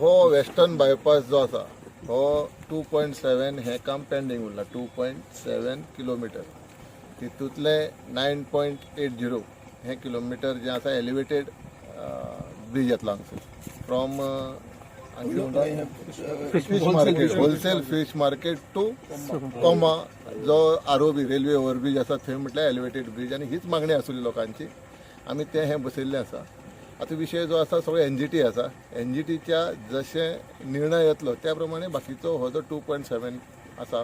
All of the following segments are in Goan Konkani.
हो वेस्टर्न बायपास जो आसा हो 2.7 हें काम पेंडींग उरलां. 2.7 किलोमिटर, तितूंतलें 9.80 हें किलोमिटर जें आसा, एलिवेटेड ब्रीज येतलो हांगसर from fish market, wholesale fish market to comma, जो आरओबी, रेल्वे ओव्हरब्रीज आसा थंय, म्हटल्यार एलिवेटेड ब्रीज. आनी हीच मागणी आसली लोकांची. आमी तें हें बसयल्लें आसा. आतां विशय जो आसा सगळो एनजीटी आसा. एनजीटीच्या जशें निर्णय येतलो त्या प्रमाणे बाकीचो हो जो 2.7 आसा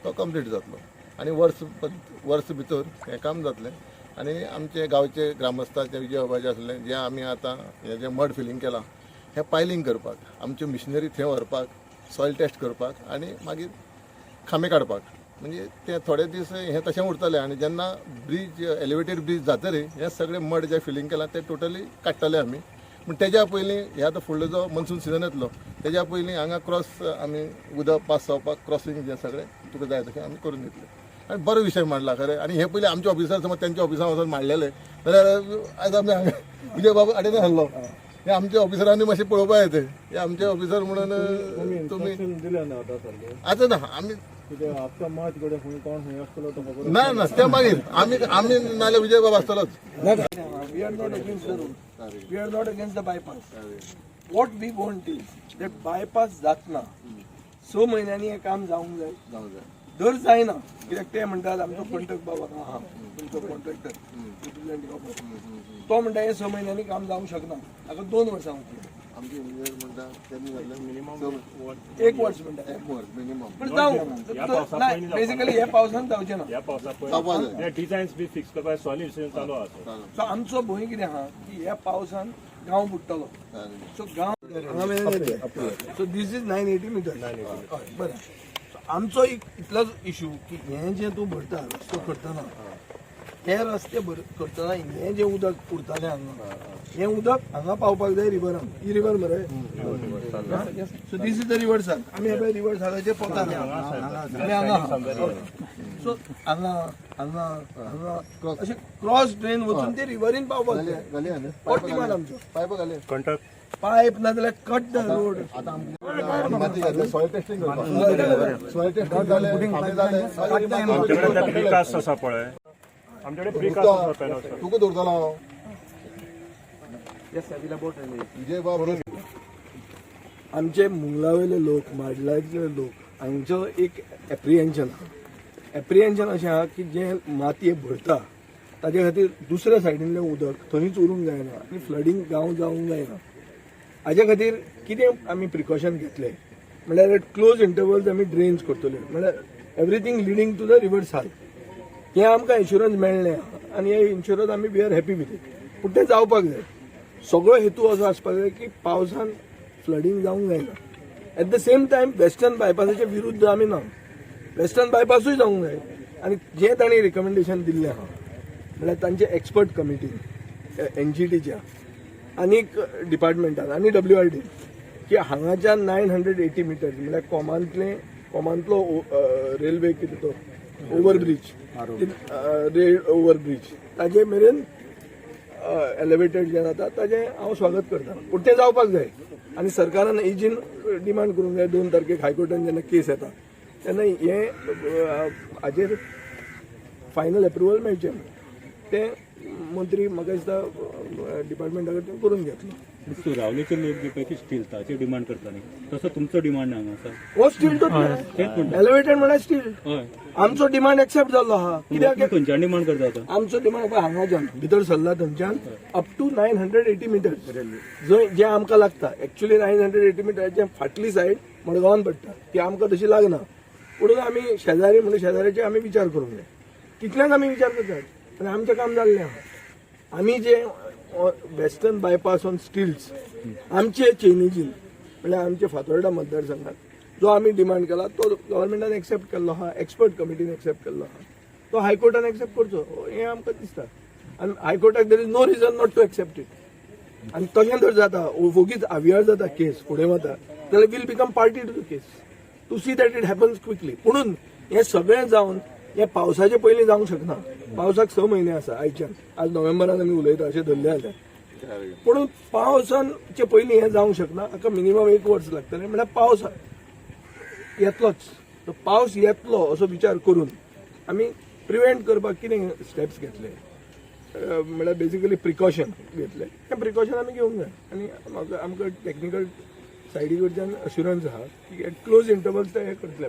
तो कंप्लीट जातलो आनी वर्स वर्स भितर हें काम जातलें. आनी आमचे गांवचे ग्रामस्थाचे, विजय बाबाचे आसले, जे आमी आतां हें जें मड फिलींग केलां, हें पायलींग करपाक, आमच्यो मिशनरी थंय व्हरपाक, सॉयल टेस्ट करपाक आनी मागीर खांबे काडपाक. म्हणजे ते थोडे दीस हें तशें उरतलें आनी जेन्ना ब्रीज, एलिवेटेड ब्रीज जातरी, हें सगळें मड जें फिलींग केलां तें टोटली काडटले आमी. पूण तेज्या पयलीं हे आतां फुडलो जो मनसून सिजन येतलो, तेज्या पयलीं हांगा क्रॉस आमी उदक पास जावपाक क्रॉसींग जें सगळें तुका जाय तशें आमी करून दितले. आनी बरो विशय मांडला खरें. आनी हे पयलीं आमच्या ऑफिसार समज तेंच्या ऑफिसान वचून मांडलेले जाल्यार आयज आमी हांगा विजय बाबू आडे आसलो. हे आमच्या ऑफिसरांनी मातशें पळोवपा येते. हे आमचे ऑफिसर म्हणून तुमी दिले ना आतां सारकें. आतां ना आमी. कित्याक आफ्टर मार्च कडेन खंय कोण खंय आसतलो तो खबर. ना ना, ते मागीर आमी आमी नाल्यार विजय बाब आसतलोच. We are not against the road. We are not against the bypass. What we want is that bypass जातना 6 म्हयन्यांनी हें काम जावंक जाय. जावं जाय. जर जायना, कित्याक ते म्हणटात आमचो कंटक बाबा आहा, तुमचो कॉन्ट्रॅक्टर रिप्रेझेंटेटिव्ह, तो म्हणटा हें 6 म्हयन्यांनी काम जावंक शकना, हाका 2 वर्सां वतलीं. आमचे इंजिनियर म्हणटा तेन्ना जाल्लें मिनिमम एक वर्स म्हणटा. एक वर्स मिनिमम. पण जावं, बेसिकली ह्या पावसान जावचें ना. ह्या पावसा जावपा जाय. पयलीं डिझायन्स बी फिक्स करपाक सॉलिड चालू आसा. सो आमचो भंय कितें आहा की ह्या पावसान गांव बुडटलो. सो गांव हांगा मेरेन. So this is 980 meter. हय, बरें. सो आमचो एक इतलोच इशू की हें जें तूं भरता, रस्तो करतना, हे रस्ते करतना हें जें उदक उरतालें हांगा, हें उदक हांगा पावपाक जाय रिवरान. ही रिवर मरे. So this is the river Sal. आमी हे रिवर सालाचे पोंतान आमी हांगा. सो हांगा हांगा हांगा अशें क्रॉस ड्रेन वचून ते रिवरीन पावपाक जाय. घाली न्ही. हो डिमांड आमचो. पायप घाली. कंटक. पायप ना जाल्यार कट the road. आता आमची माती घातली, सॉयल टेस्टिंग करपाक. सॉयल टेस्टिंग जालें, खांबे जाले. आमच्याकडे प्रिकास्ट आसा पळय, आमच्याकडे प्रिकास्ट आसा पॅनल. तुका दवरतलो हांव विजय बाब. आमचे मुंगलावयले लोक, माडलाचे लोक, हांचो एक एप्रिहेन्शन आहा. एप्रिहेन्शन अशें आहा की जे मातये भरता ताजे खातीर दुसऱ्या सायडीनलें उदक थंयच उरूंक जायना आनी फ्लडींग गांव जावंक जायना. हाजे खातीर कितें आमी प्रिकॉशन घेतले म्हणल्यार एट क्लोज इंटरवल्स आमी ड्रेन्स करतले, म्हणल्यार everything leading to the river Sal. हें आमकां इन्शुरन्स मेळ्ळें आनी हे इन्शुरन्स आमी, we are happy with it. पूण तें जावपाक जाय. सगळो हेतू असो आसपाक जाय की पावसान फ्लडींग जावंक जायना. At the same time western बायपासाच्या विरुद्ध आमी ना. वेस्टर्न बायपासूय जावंक जाय. आनी जें तांणी रिकमेंडेशन दिल्लें आहा, म्हणल्यार तांचे एक्सपर्ट कमिटी एनजीटीच्या आनीक डिपार्टमेंटान आनी डब्ल्यू आर डी, की हांगाच्यान 980 मिटर्स, म्हणल्यार कोमांतले, कोमांतलो रेल्वे कितें तो ओव्हरब्रीज, रेल ओव्हरब्रीज, ताजे मेरेन एलिवेटेड जें जाता ताजें हांव स्वागत करता. पूण तें जावपाक जाय आनी सरकारान एजीन डिमांड करूंक जाय. 2 तारखेक हायकोर्टान जेन्ना केस येता तेन्ना हें हाजेर फायनल एप्रुवल मेळचें. तें मंत्री म्हाका दिसता डिपार्टमेंटा कडच्यान करून घेतलो. सुरावलेचे लोक जे पळय ते स्टिल्टाचे डिमांड करता न्ही, तसो तुमचो डिमांड हांगा आसा? हो, स्टिल्ट, एलिवेटेड म्हळ्यार स्टिल्ट. आमचो डिमांड एक्सेप्ट जाल्लो आहा. कित्याक? खंयच्यान डिमांड करता आतां? आमचो डिमांड पळय, हांगाच्यान भितर सरला थंयच्यान up to 980 meters जंय जें आमकां लागता. एक्च्युअली 980 मिटराचे फाटली सायड मडगांवान पडटा, ती आमकां तशी लागना. पूण आमी शेजारी म्हणून शेजाऱ्याचे आमी विचार करूंक जाय. तितल्याच आमी विचार करतात आनी आमचें काम जाल्लें आहा. आमी जे वेस्टर्न बायपास ऑन स्टिल्ट्स आमचे चेनीजीन, म्हणल्यार आमचे फातोर्डा मतदारसंघात जो आमी डिमांड केला तो गव्हर्मेंटान एक्सेप्ट केल्लो आहा, एक्सपर्ट कमिटीन एक्सेप्ट केल्लो आहा, तो हायकोर्टान एक्सेप्ट करचो हें आमकां दिसता. आनी हायकोर्टाक there is no reason not to accept it. आनी तशें जर जाता, वोगीच आवियार जाता, केस फुडें वता जाल्यार we'll become party to the case to see that it happens quickly. पुणून हें सगळें जावन हें पावसाचे पयलीं जावंक शकना. पावसाक 6 म्हयने आसा आयच्यान. आज नोव्हेंबरान आमी उलयता अशें धरलें जाल्यार पूण पावसाचे पयलीं हें जावंक शकना. हाका मिनिमम एक वर्स लागतलें. म्हळ्यार पावस येतलोच. तो पावस येतलो असो विचार करून आमी प्रिवेंट करपाक कितें स्टेप्स घेतले, म्हळ्यार बेसिकली प्रिकॉशन घेतले. हें प्रिकॉशन आमी घेवंक जाय आनी म्हाका आमकां टॅक्निकल सायडी कडच्यान अश्युरन्स आहा की एट क्लोज इंटरवल्स ते हें करतले.